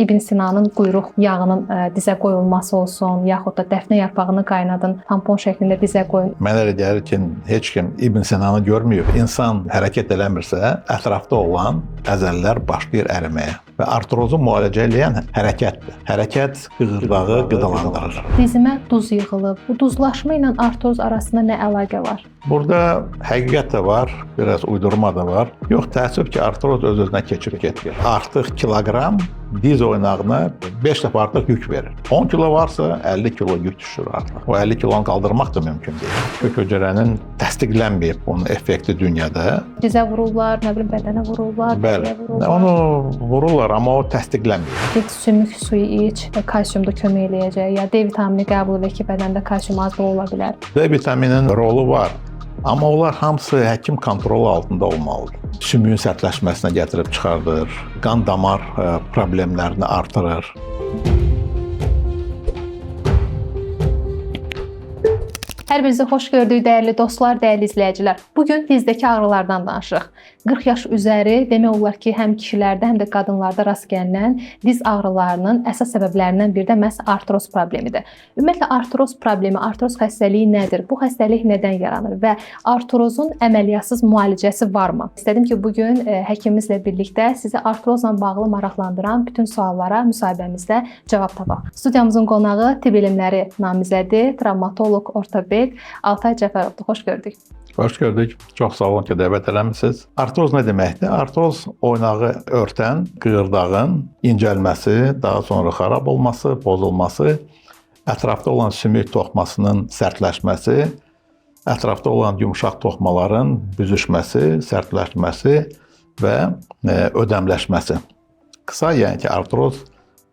İbn Sinanın quyruq yağının dizə qoyulması olsun, yaxud da dəfnə yarpağını qaynadın, tampon şəklində dizə qoyun. Mənə elə gəlir ki, heç kim İbn Sinanı görməyib. İnsan hərəkət eləmirsə, ətrafda olan əzələlər başlayır əriməyə. Və artrozu müalicə eləyən hərəkətdir. Hərəkət qığırdağı qidalandırır. Dizimə duz yığılıb. Bu duzlaşma ilə artroz arasında nə əlaqə var? Burada həqiqət də var, biraz uydurma da var. Yox, təəssüf ki, artroz öz-özünə keçib getmir. Artıq kiloqram diz oynağına 5 dəfə artıq yük verir. 10 kilo varsa 50 kilo yük düşür artıq. O 50 kilonu qaldırmaq da mümkün deyil. Kök hüceyrənin təsdiqlənməyib onun effekti dünyada. Dizə vururlar, nə bilim bədənə vururlar, Bəli. dəriyə vururlar. Onu vururlar, amma o təsdiqlənməyib. Get sümük suyu iç, kalsium da kömək eləyəcək. Ya D vitamini qəbul elə ki, bədəndə kalsium azlığı ola bilər. D vitamininin rolu var. Amma onlar hamısı həkim kontrolu altında olmalıdır. Sümüyün sərtləşməsinə gətirib çıxardır, qan damar problemlərini artırır. Hər birinizi xoş gördük dəyərli dostlar, dəyərli izləyicilər. Bu gün dizdəki ağrılardan danışırıq. 40 yaş üzəri demək olar ki, həm kişilərdə, həm də qadınlarda rast gəlinən diz ağrılarının əsas səbəblərindən biri də məhz artroz problemidir. Ümumiyyətlə artroz problemi, artroz xəstəliyi nədir? Bu xəstəlik nədən yaranır və artrozun əməliyyatsız müalicəsi varmı? İstədim ki, bu gün həkimimizlə birlikdə sizə artrozla bağlı maraqlandıran bütün suallara müsahibəmizdə cavab tapaq. Studiyamızın qonağı tibb elmləri namizədi, travmatoloq, ortoped Altay Cəfərovdur. Xoş gördük. Xoş gördük. Çox sağ olun ki, dəvət eləmisiniz. Artroz nə deməkdir? Artroz oynağı örtən qığırdağın incəlməsi, daha sonra xarab olması, pozulması, ətrafda olan sümük toxumasının sərtləşməsi, ətrafda olan yumşaq toxumaların büzüşməsi, sərtləşməsi və ödəmləşməsi. Qısa, yəni ki, artroz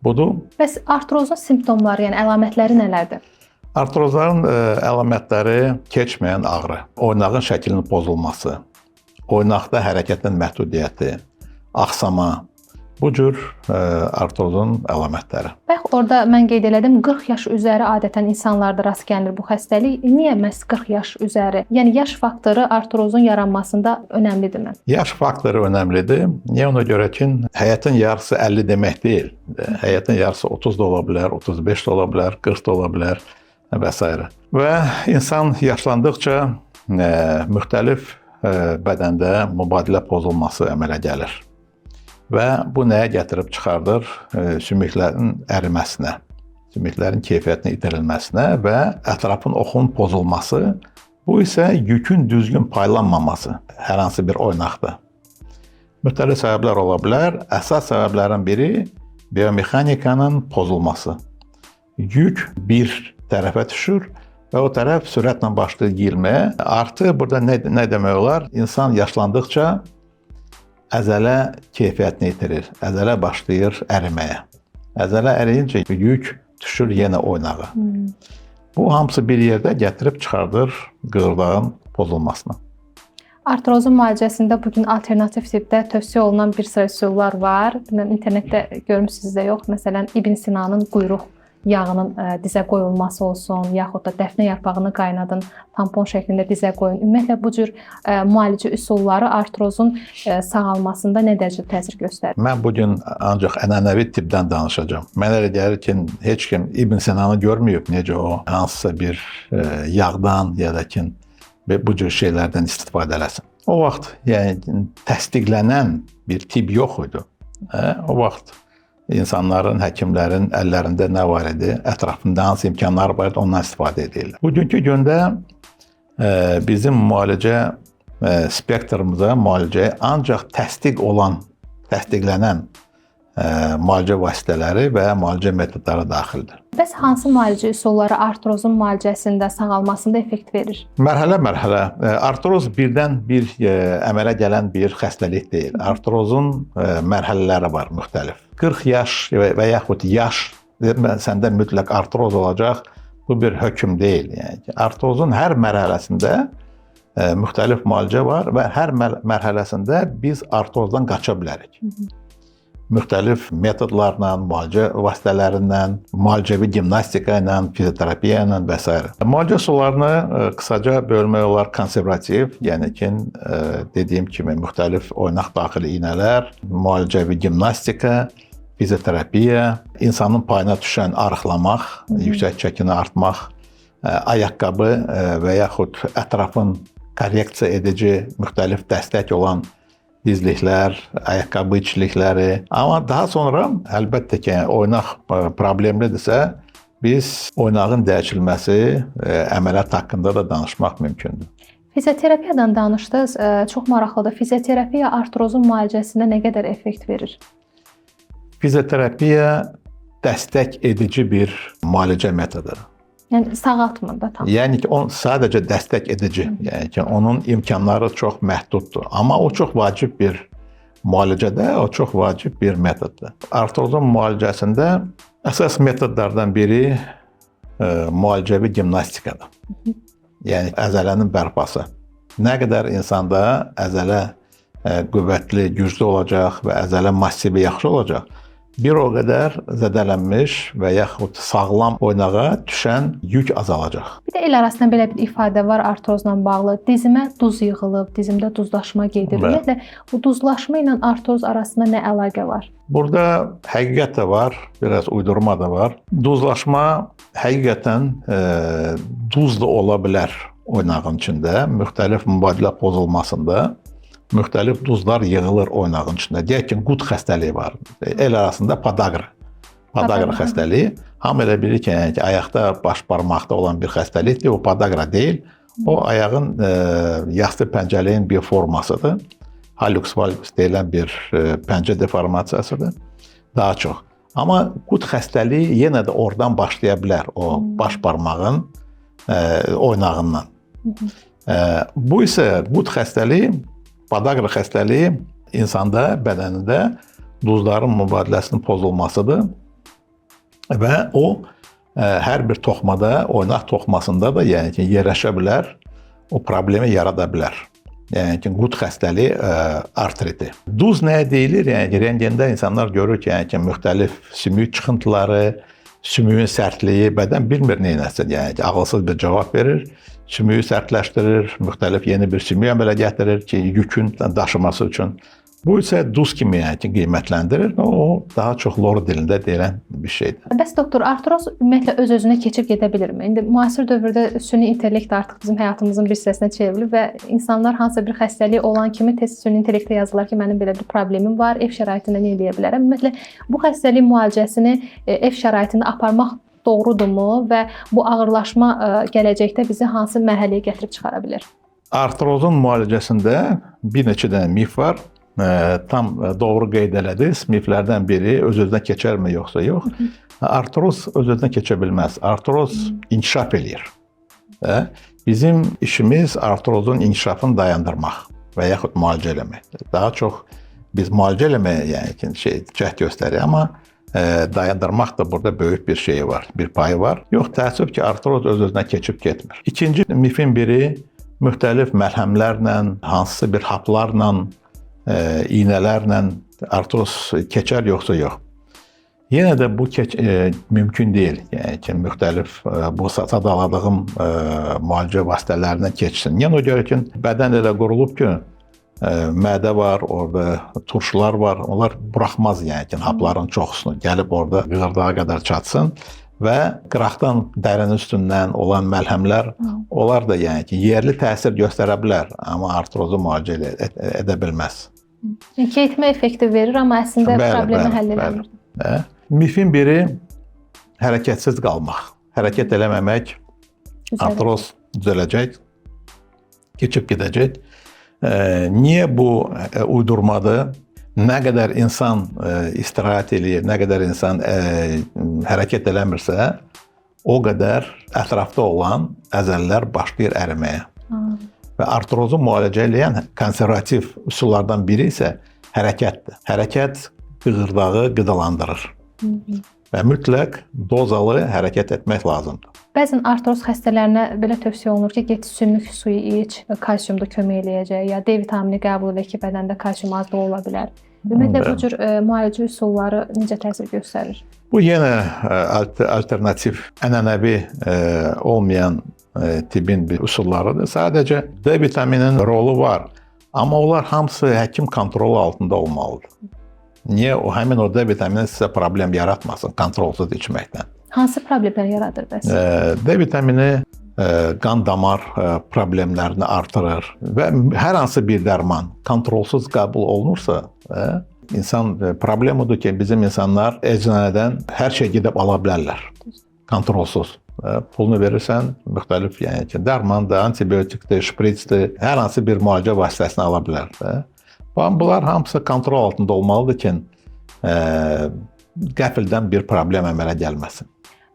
budur. Bəs artrozun simptomları, yəni əlamətləri nələrdir? Artrozların əlamətləri keçməyən ağrı, oynağın şəklinin pozulması, oynaqda hərəkətin məhdudiyyəti, axsama, bu cür artrozun əlamətləri. Bax, orada mən qeyd elədim, 40 yaş üzəri adətən insanlarda rast gəlinir bu xəstəlik. Niyə məhz 40 yaş üzəri? Yəni yaş faktoru artrozun yaranmasında önəmlidirmi? Yaş faktoru önəmlidir. Niyə? Ona görə ki, həyatın yarısı 50 demək deyil. Həyatın yarısı 30 da ola bilər, 35 də ola bilər, 40 da ola bilər və s. Və insan yaşlandıqca müxtəlif bədəndə mübadilə pozulması əmələ gəlir. Və bu nəyə gətirib çıxardır? Sümüklərin əriməsinə, sümüklərin keyfiyyətinin itirilməsinə və ətrafın oxunun pozulması. Bu isə yükün düzgün paylanmaması hər hansı bir oynaqda. Müxtəlif səbəblər ola bilər. Əsas səbəblərin biri biomexanikanın pozulması. Yük bir tərəfə düşür və o tərəf sürətlə başlayır yeyilməyə. Artı burada nə demək olar? İnsan yaşlandıqca əzələ keyfiyyətini itirir. Əzələ başlayır əriməyə. Əzələ əriyincə yük düşür yenə oynağa. Bu hamısı bir yerdə gətirib çıxardır qığırdağın pozulmasına. Artrozun müalicəsində bugün alternativ tibbdə tövsiyə olunan bir sıra üsullar var. Bilməm, internetdə görmüsünüz də yox. Məsələn, İbn Sinanın quyruq yağının dizə qoyulması olsun, yaxud da dəfnə yarpağını qaynadın, tampon şəklində dizə qoyun. Ümumiyyətlə bu cür müalicə üsulları artrozun sağalmasında nə dərəcədə təsir göstərir? Mən bu gün ancaq ənənəvi tibbdən danışacağam. Mənə elə gəlir ki, heç kim İbn Sinanı görməyib, necə o hansısa bir yağdan ya da ki bu cür şeylərdən istifadə eləsin. O vaxt yəni təsdiqlənən bir tibb yox idi. O vaxt insanların, həkimlərin əllərində nə var idi, ətrafında hansı imkanlar var idi, ondan istifadə edirlər. Bugünkü gündə bizim müalicə spektrımıza, müalicəyə ancaq təsdiqlənən müalicə vasitələri və müalicə metodları daxildir. Bəs hansı müalicə üsulları artrozun müalicəsində, sağalmasında effekt verir? Mərhələ-mərhələ. Artroz birdən bir əmələ gələn bir xəstəlik deyil. Artrozun mərhələləri var müxtəlif. 40 yaş və yaxud yaş səndə mütləq artroz olacaq. Bu bir hökm deyil. Yəni artrozun hər mərhələsində müxtəlif müalicə var və hər mərhələsində biz artrozdan qaça bilərik. Müxtəlif metodlarla, müalicə vasitələrindən, müalicəvi gimnastika ilə, fizioterapiya ilə və s. Müalicə üsullarını qısaca bölmək olar konservativ, yəni ki, dediyim kimi müxtəlif oynaq daxili iynələr, müalicəvi gimnastika, fizioterapiya, insanın payına düşən arıqlamaq, yüksək çəkini artmaq, ayaqqabı və yaxud ətrafın korreksiya edici müxtəlif dəstək olan dizliklər, ayaqqabı içlikləri. Amma daha sonra əlbəttə ki, yəni oynaq problemlidirsə, biz oynağın dəyişilməsi əməliyyat haqqında da danışmaq mümkündür. Fizioterapiyadan danışdınız. Çox maraqlıdır. Fizioterapiya artrozun müalicəsində nə qədər effekt verir? Fizioterapiya dəstək edici bir müalicə metodudur. Yəni sağaltmır da tam. Yəni ki, o sadəcə dəstək edici, yəni ki, onun imkanları çox məhduddur. Amma o çox vacib bir müalicədə, o çox vacib bir metoddur. Artrozun müalicəsində əsas metodlardan biri müalicəvi gimnastikadır. Yəni əzələnin bərpası. Nə qədər insanda əzələ qüvvətli, güclü olacaq və əzələ massivi yaxşı olacaq, bir o qədər zədələnmiş və yaxud sağlam oynağa düşən yük azalacaq. Bir də el arasında belə bir ifadə var artrozla bağlı. Dizimə duz yığılıb, dizimdə duzlaşma gedir. Ümumiyyətlə bu duzlaşma ilə artroz arasında nə əlaqə var? Burada həqiqət də var, biraz uydurma da var. Duzlaşma həqiqətən duz da ola bilər oynağın içində, müxtəlif mübadilə pozulmasında müxtəlif duzlar yığılır oynağın içində. Deyək ki, qut xəstəliyi var. El arasında podagra. Podagra xəstəliyi. Hamı elə bilir ki, yəni ki, ayaqda, baş barmaqda olan bir xəstəlikdir. O podagra deyil. O ayağın yastı pəncəliyin bir formasıdır. Hallux valgus deyilən bir pəncə deformasiyasıdır. Daha çox. Amma qut xəstəliyi yenə də oradan başlaya bilər. O baş barmağın oynağından. Bu isə qut xəstəliyi, podagra xəstəliyi insanda, bədənində duzların mübadiləsinin pozulmasıdır və o hər bir toxumada, oynaq toxumasında da, yəni ki, yerləşə bilər, o problemi yarada bilər. Yəni ki, qut xəstəliyi artriti. Duz nəyə deyilir? Yəni ki, rentgende insanlar görür ki, yəni ki, müxtəlif sümük çıxıntıları, sümüyün sərtliyi, bədən bilmir nə etsin, yəni ki, ağılsız bir cavab verir. Sümüyü sərtləşdirir, müxtəlif yeni bir sümük əmələ gətirir ki, yükün daşıması üçün. Bu isə duz kimi yəni ki, qiymətləndirir. O daha çox loru dilində deyilən bir şeydir. Bəs doktor, artroz ümumiyyətlə öz-özünə keçib gedə bilirmi? İndi müasir dövrdə süni intellekt artıq bizim həyatımızın bir hissəsinə çevrilib və insanlar hansısa bir xəstəliyi olan kimi tez süni intellektə yazırlar ki, mənim belə bir problemim var, ev şəraitində nə eləyə bilərəm? Ümumiyyətlə bu xəstəliyin müalicəsini ev şəraitində aparmaq doğrudurmu və bu ağırlaşma gələcəkdə bizi hansı mərhələyə gətirib çıxara bilər? Artrozun müalicəsində bir neçə dənə mif var. Tam doğru qeyd elədiniz. Miflərdən biri öz-özünə keçərmi yoxsa yox. Artroz öz-özünə keçə bilməz. Artroz inkişaf eləyir. Bizim işimiz artrozun inkişafını dayandırmaq və yaxud müalicə eləmək. Daha çox biz müalicə eləməyə yəni ki, cəhd göstəririk, amma dayandırmaq da burada böyük bir şeyi var, bir payı var. Yox, təəssüf ki, artroz öz-özünə keçib getmir. İkinci mifin biri müxtəlif məlhəmlərlə, hansısa bir haplarla, iynələrlə artroz keçər yoxsa yox. Yenə də bu mümkün deyil. Yəni ki, müxtəlif bu sadaladığım müalicə vasitələrindən keçsin. Yəni o görə ki, bədən elə qurulub ki, mədə var, orada turşular var. Onlar buraxmaz yəni ki, hapların çoxusunu gəlib orada qığırdağa qədər çatsın və qıraqdan dərinin üstündən olan məlhəmlər, onlar da yəni ki, yerli təsir göstərə bilər, amma artrozu müalicə edə bilməz. Yəni keyitmə effekti verir, amma əslində problemi həll eləmir. Mifin biri hərəkətsiz qalmaq, hərəkət eləməmək, artroz düzələcək, keçib gedəcək. Niyə bu uydurmadır? Nə qədər insan istirahət eləyir, nə qədər insan hərəkət eləmirsə, o qədər ətrafda olan əzələlər başlayır əriməyə. Və artrozu müalicə eləyən konservativ üsullardan biri isə hərəkətdir. Hərəkət qığırdağı qidalandırır. Və mütləq dozalı hərəkət etmək lazımdır. Bəzən artroz xəstələrinə belə tövsiyə olunur ki, get sümük suyu iç, kalsium da kömək eləyəcək, ya D vitamini qəbul elə ki, bədəndə kalsium azlığı ola bilər. Ümumiyyətlə bu cür müalicə üsulları necə təsir göstərir? Bu yenə alternativ, ənənəvi olmayan tibbin bir üsullarıdır. Sadəcə D vitaminin rolu var, amma onlar hamısı həkim kontrolu altında olmalıdır. Niyə o həmin o D vitamini sizə problem yaratmasın kontrolsuz içməkdən? Hansı problemlər yaradır bəs? D vitamini qan damar problemlərini artırır və hər hansı bir dərman kontrolsuz qəbul olunursa, insan problem odur ki, bizim insanlar eczanədən hər şey gedib ala bilərlər. Kontrolsuz. Pulunu verirsən, müxtəlif, yəni ki, dərmandır, antibiotikdir, şpritsdir, hər hansı bir müalicə vasitəsini ala bilər. Bunlar hamısı kontrol altında olmalıdır ki, qəfildən bir problem əmələ gəlməsin.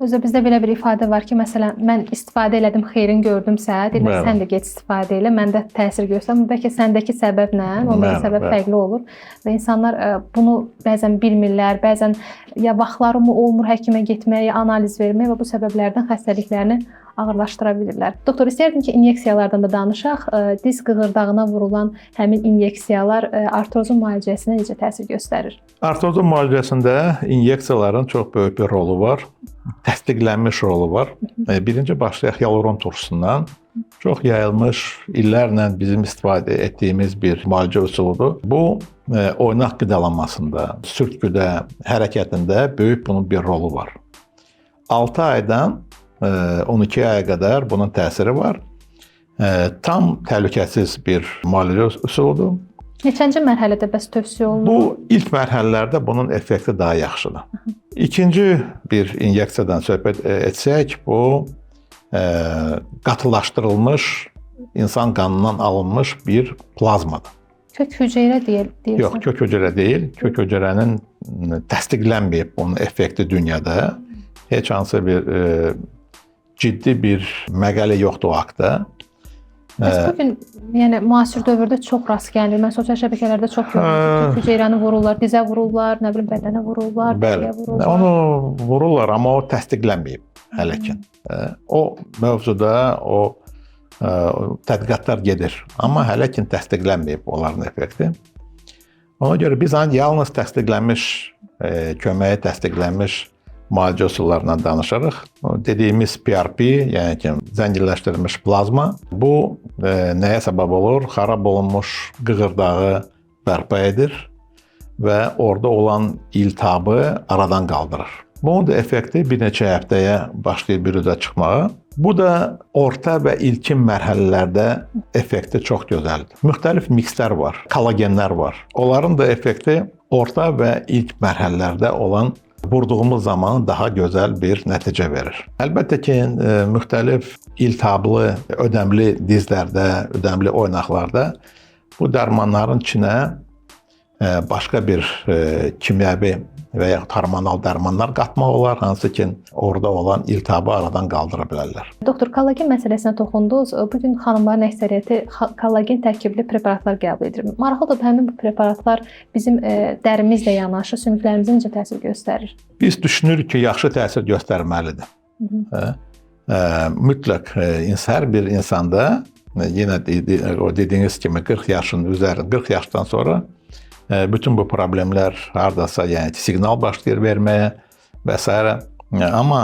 Özdə bizdə belə bir ifadə var ki, məsələn, mən istifadə elədim, xeyrin gördümsə, deyirlər sən də get istifadə elə, məndə təsir göstər. Amma bəlkə səndəki səbəblə ondakı səbəb fərqli olur və insanlar bunu bəzən bilmirlər, bəzən ya vaxtları mı olmur həkimə getməyə, ya analiz verməyə və bu səbəblərdən xəstəliklərini ağırlaşdıra bilirlər. Doktor, istərdim ki, inyeksiyalardan da danışaq. Diz qığırdağına vurulan həmin inyeksiyalar artrozun müalicəsinə necə təsir göstərir? Artrozun müalicəsində inyeksiyaların çox böyük bir rolu var. Təsdiqlənmiş rolu var. Birinci başlayaq hialuron turşusundan. Çox yayılmış, illərlə bizim istifadə etdiyimiz bir müalicə üsuludur. Bu oynaq qidalanmasında, sürtküdə, hərəkətində böyük bunun bir rolu var. 6 aydan 12 aya qədər bunun təsiri var. Tam təhlükəsiz bir müalicə üsuludur. Neçənci mərhələdə bəs tövsiyə olunur? Bu ilk mərhələlərdə bunun effekti daha yaxşıdır. İkinci bir inyeksiyadan söhbət etsək, bu qatılaşdırılmış insan qanından alınmış bir plazmadır. Kök hüceyrə deyirsən? Yox, kök hüceyrə deyil. Kök hüceyrənin təsdiqlənməyib onun effekti dünyada. Heç hansı bir ciddi bir məqalə yoxdur o haqda. Bəs bugün, yəni müasir dövrdə çox rast gəlinir. Mən sosial şəbəkələrdə çox görürəm. Kök hüceyrəni vururlar, dizə vururlar, nə bilim bədənə vururlar, dəriyə vururlar. Onu vururlar, amma o təsdiqlənməyib hələ ki. O mövzuda o tədqiqatlar gedir, amma hələ ki təsdiqlənməyib onların effekti. Ona görə biz yalnız təsdiqlənmiş köməyə təsdiqlənmiş müalicə üsullarından danışırıq. Dediyimiz PRP, yəni ki, zənginləşdirilmiş plazma, bu nəyə səbəb olur? Xarab olunmuş qığırdağı bərpa edir və orada olan iltihabı aradan qaldırır. Bunun da effekti bir neçə həftəyə başlayır büruzə çıxmağa. Bu da orta və ilkin mərhələlərdə effekti çox gözəldir. Müxtəlif mikslər var, kolagenlər var. Onların da effekti orta və ilk mərhələlərdə olan vurduğumuz zaman daha gözəl bir nəticə verir. Əlbəttə ki, müxtəlif iltihablı, ödəmli dizlərdə, ödəmli oynaqlarda bu dərmanların içinə başqa bir kimyəvi və yaxud hormonal dərmanlar qatmaq olar, hansı ki, orada olan iltihabı aradan qaldıra bilərlər. Doktor, kollagen məsələsinə toxundunuz. Bugün xanımların əksəriyyəti kollagen tərkibli preparatlar qəbul edir. Maraqlıdır, həmin bu preparatlar bizim dərimizlə yanaşı sümüklərimizə necə təsir göstərir? Biz düşünürük ki, yaxşı təsir göstərməlidir. Mütləq hər bir insanda, yenə o dediyiniz kimi 40 yaşın üzəri, 40 yaşdan sonra bütün bu problemlər hardasa, yəni siqnal başlayır verməyə və s. Amma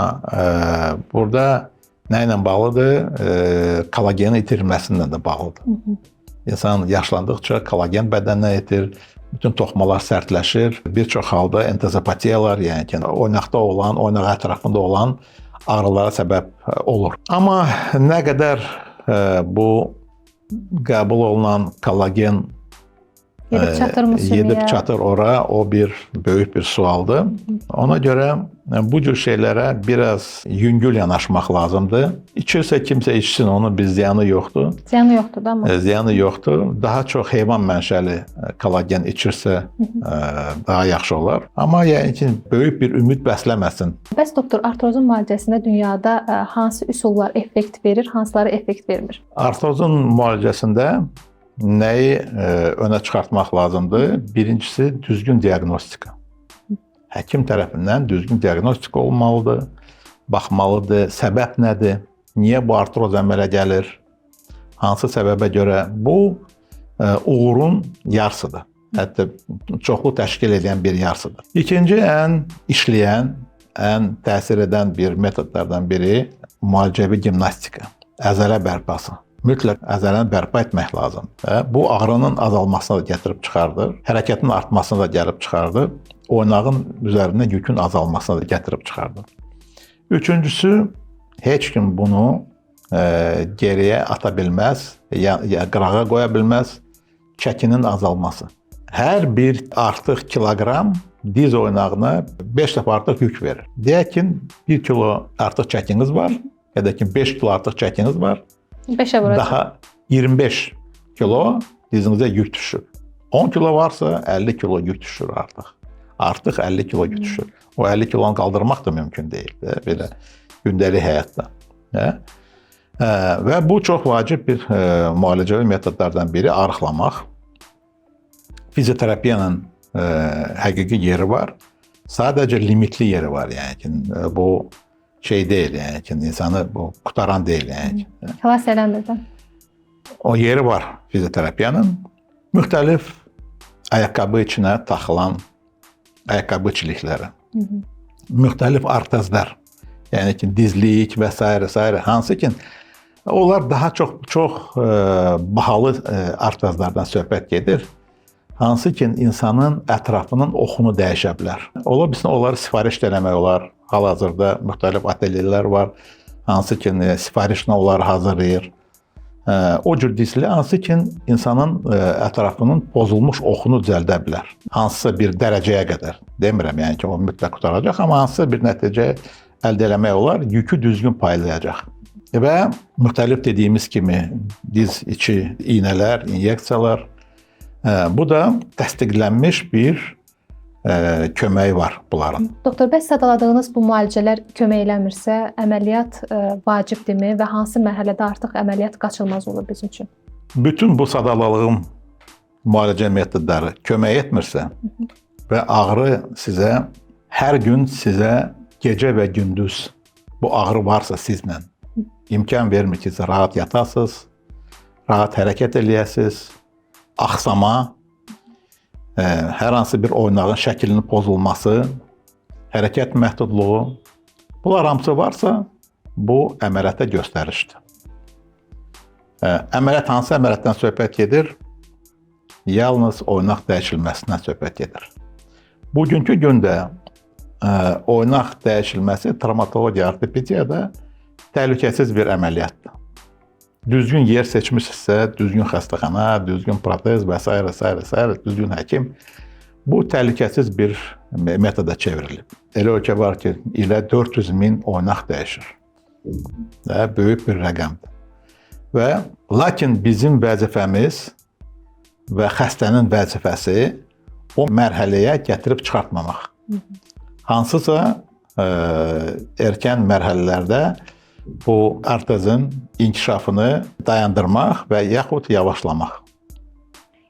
burada nə ilə bağlıdır? Kollagenin itirilməsindən də bağlıdır. İnsan yaşlandıqca kollagen bədəninə itir, bütün toxumalar sərtləşir. Bir çox halda entezopatiyalar, yəni ki, oynaqda olan, oynaq ətrafında olan ağrılara səbəb olur. Amma nə qədər bu qəbul olunan kollagen Yedib çatırmı sümüyə? Yedib çatır ora, o bir böyük bir sualdır. Ona görə bu cür şeylərə biraz yüngül yanaşmaq lazımdır. İçirsə kimsə içsin, onun bir ziyanı yoxdur. Ziyanı yoxdur da amma. Ziyanı yoxdur. Daha çox heyvan mənşəli kollagen içirsə daha yaxşı olar. Amma yəni ki, böyük bir ümid bəsləməsin. Bəs doktor, artrozun müalicəsində dünyada hansı üsullar effekt verir, hansıları effekt vermir? Artrozun müalicəsində nəyi önə çıxartmaq lazımdır? Birincisi, düzgün diaqnostika. Həkim tərəfindən düzgün diaqnostika olmalıdır, baxmalıdır, səbəb nədir, niyə bu artroz əmələ gəlir, hansı səbəbə görə. Bu uğurun yarısıdır. Hətta çoxlu təşkil edən bir yarısıdır. İkinci, ən işləyən, ən təsir edən bir metodlardan biri müalicəvi gimnastika, əzələ bərpası. Mütləq əzələni bərpa etmək lazımdır. Bu ağrının azalmasına da gətirib çıxardır, hərəkətin artmasına da gəlib çıxardır, oynağın üzərində yükün azalmasına da gətirib çıxardır. Üçüncüsü, heç kim bunu geriyə ata bilməz, ya qırağa qoya bilməz, çəkinin azalması. Hər bir artıq kiloqram diz oynağına 5 dəfə artıq yük verir. Deyək ki, 1 kilo artıq çəkiniz var, ya da ki 5 kilo artıq çəkiniz var. 5-ə vuracaq. Daha 25 kilo dizinizə yük düşür. 10 kilo varsa 50 kilo yük düşür artıq. Artıq 50 kilo yük düşür. O 50 kilonu qaldırmaq da mümkün deyil belə gündəlik həyatda. Və bu çox vacib bir müalicəvi metodlardan biri arıqlamaq. Fizioterapiyanın həqiqi yeri var. Sadəcə limitli yeri var, yəni ki, bu şey deyil, yəni ki, insanı bu qutaran deyil, yəni ki. Xilas eləmir də. O yeri var fizioterapiyanın. Müxtəlif ayaqqabı içinə taxılan ayaqqabı çilikləri. Müxtəlif artezlər, yəni ki, dizlik və s. s. hansı ki, onlar daha çox bahalı artezlərdən söhbət gedir. Hansı ki, insanın ətrafının oxunu dəyişə bilər. Ola bilsin, onları sifariş eləmək olar. Hal-hazırda müxtəlif atelyelər var, hansı ki, sifarişlə onları hazırlayır. O cür dizli, hansı ki, insanın ətrafının pozulmuş oxunu düzəldə bilər. Hansısa bir dərəcəyə qədər. Demirəm, yəni ki, o mütləq qurtaracaq, amma hansısa bir nəticə əldə eləmək olar, yükü düzgün paylayacaq. Və müxtəlif dediyimiz kimi diz içi iynələr, inyeksiyalar, bu da təsdiqlənmiş bir köməyi var bunların. Doktor, bəs sadaladığınız bu müalicələr kömək eləmirsə, əməliyyat vacibdirmi və hansı mərhələdə artıq əməliyyat qaçılmaz olur bizim üçün? Bütün bu sadaladığım müalicə metodları kömək etmirsə və ağrı sizə hər gün sizə gecə və gündüz bu ağrı varsa sizlə imkan vermir ki, siz rahat yatasınız, rahat hərəkət eləyəsiniz, axsama, hər hansı bir oynağın şəklinin pozulması, hərəkət məhdudluğu, bunlar hamısı varsa, bu əməliyyata göstərişdir. Əməliyyat hansı əməliyyatdan söhbət gedir? Yalnız oynaq dəyişilməsindən söhbət gedir. Bugünkü gündə oynaq dəyişilməsi travmatologiya, ortopediyada təhlükəsiz bir əməliyyatdır. Düzgün yer seçmişsinizsə, düzgün xəstəxana, düzgün protez və s. s. s. düzgün həkim, bu təhlükəsiz bir metoda çevrilib. Elə ölkə var ki, ilə 400 min oynaq dəyişir. Və böyük bir rəqəmdir. Və lakin bizim vəzifəmiz və xəstənin vəzifəsi o mərhələyə gətirib çıxartmamaq. Hansısa erkən mərhələlərdə bu artezin inkişafını dayandırmaq və yaxud yavaşlamaq.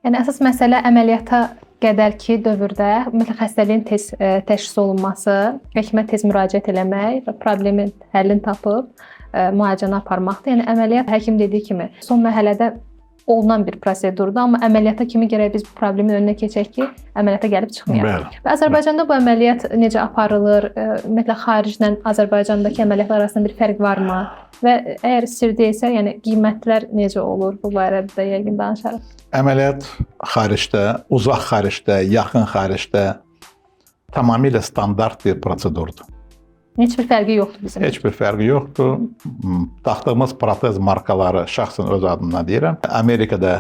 Yəni əsas məsələ əməliyyata qədərki dövrdə ümumiyyətlə xəstəliyin tez təşxis olunması, həkimə tez müraciət eləmək və problemin həllini tapıb müalicəni aparmaqdır. Yəni əməliyyat həkim dediyi kimi son mərhələdə olunan bir prosedurdur, amma əməliyyata kimi gərək biz bu problemin önünə keçək ki, əməliyyata gəlib çıxmayaq. Bəli. Və Azərbaycanda bu əməliyyat necə aparılır? Ümumiyyətlə xariclə Azərbaycandakı əməliyyatlar arasında bir fərq varmı? Və əgər sir deyilsə, yəni qiymətlər necə olur? Bu barədə də yəqin danışarıq. Əməliyyat xaricdə, uzaq xaricdə, yaxın xaricdə tamamilə standart bir prosedurdur. Heç bir fərqi yoxdur bizim. Heç bir fərqi yoxdur. Taxdığımız protez markaları şəxsən öz adımdan deyirəm. Amerikada,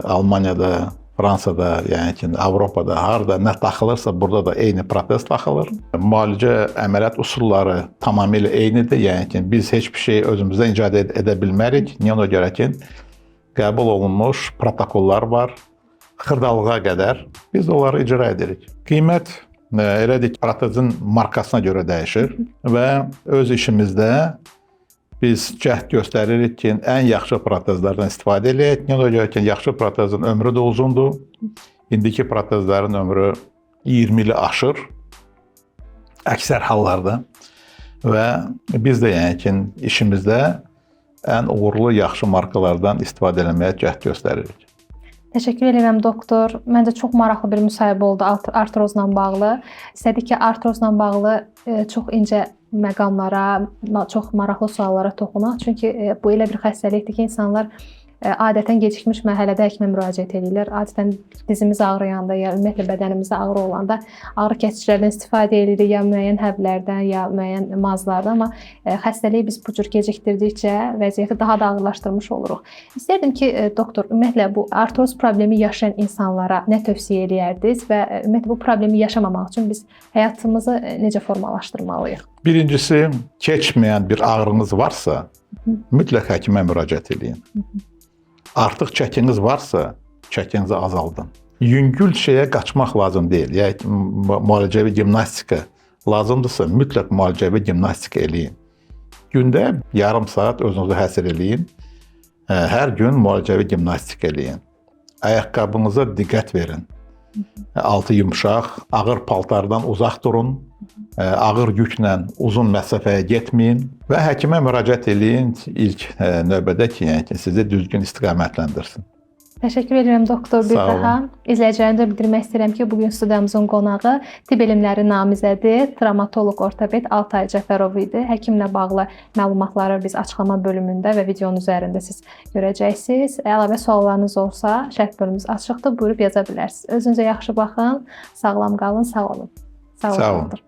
Almaniyada, Fransada, yəni ki, Avropada harda nə taxılırsa, burada da eyni protez taxılır. Müalicə, əməliyyat üsulları tamamilə eynidir. Yəni ki, biz heç bir şey özümüzdən icad edə bilmərik. Niyə ona görə ki, qəbul olunmuş protokollar var. Xırdalığa qədər biz onları icra edirik. Qiymət elədir ki, protezin markasına görə dəyişir və öz işimizdə biz cəhd göstəririk ki, ən yaxşı protezlərdən istifadə eləyək. Niyə ona görə ki, yaxşı protezin ömrü də uzundur. İndiki protezlərin ömrü 20 ili aşır əksər hallarda və biz də yəni ki, işimizdə ən uğurlu, yaxşı markalardan istifadə eləməyə cəhd göstəririk. Təşəkkür edirəm doktor. Məncə çox maraqlı bir müsahibə oldu artrozla bağlı. İstədik ki, artrozla bağlı çox incə məqamlara, çox maraqlı suallara toxunaq. Çünki bu elə bir xəstəlikdir ki, insanlar adətən gecikmiş mərhələdə həkimə müraciət edirlər. Adətən dizimiz ağrıyanda ya ümumiyyətlə bədənimizdə ağrı olanda ağrı kəsicilərdən istifadə edirik, ya müəyyən həblərdən, ya müəyyən mazlardan, amma xəstəliyi biz bu cür gecikdirdikcə vəziyyəti daha da ağırlaşdırmış oluruq. İstərdim ki, doktor, ümumiyyətlə bu artroz problemi yaşayan insanlara nə tövsiyə eləyərdiniz və ümumiyyətlə bu problemi yaşamamaq üçün biz həyatımızı necə formalaşdırmalıyıq? Birincisi, keçməyən bir ağrınız varsa, mütləq həkimə müraciət eləyin. Artıq çəkiniz varsa, çəkinizi azaldın. Yüngül şeyə qaçmaq lazım deyil. Yəni müalicəvi gimnastika lazımdırsa, mütləq müalicəvi gimnastika eləyin. Gündə yarım saat özünüzü həsr eləyin. Hər gün müalicəvi gimnastika eləyin. Ayaqqabınıza diqqət verin. Altı yumşaq, ağır paltardan uzaq durun. Ağır yüklə uzun məsafəyə getməyin və həkimə müraciət eləyin ilk növbədə ki, yəni ki, sizi düzgün istiqamətləndirsin. Təşəkkür edirəm doktor bir Sağ olun. daha. İzləyicilərimizə bildirmək istəyirəm ki, bu gün studiyamızın qonağı tibb elmləri namizədi, travmatoloq ortoped Altay Cəfərov idi. Həkimlə bağlı məlumatları biz açıqlama bölümündə və videonun üzərində siz görəcəksiniz. Əlavə suallarınız olsa, şərh bölümümüz açıqdır. Buyurub yaza bilərsiniz. Özünüzə yaxşı baxın, sağlam qalın, sağ olun. Sağ olun. Sağ olun. Doktor.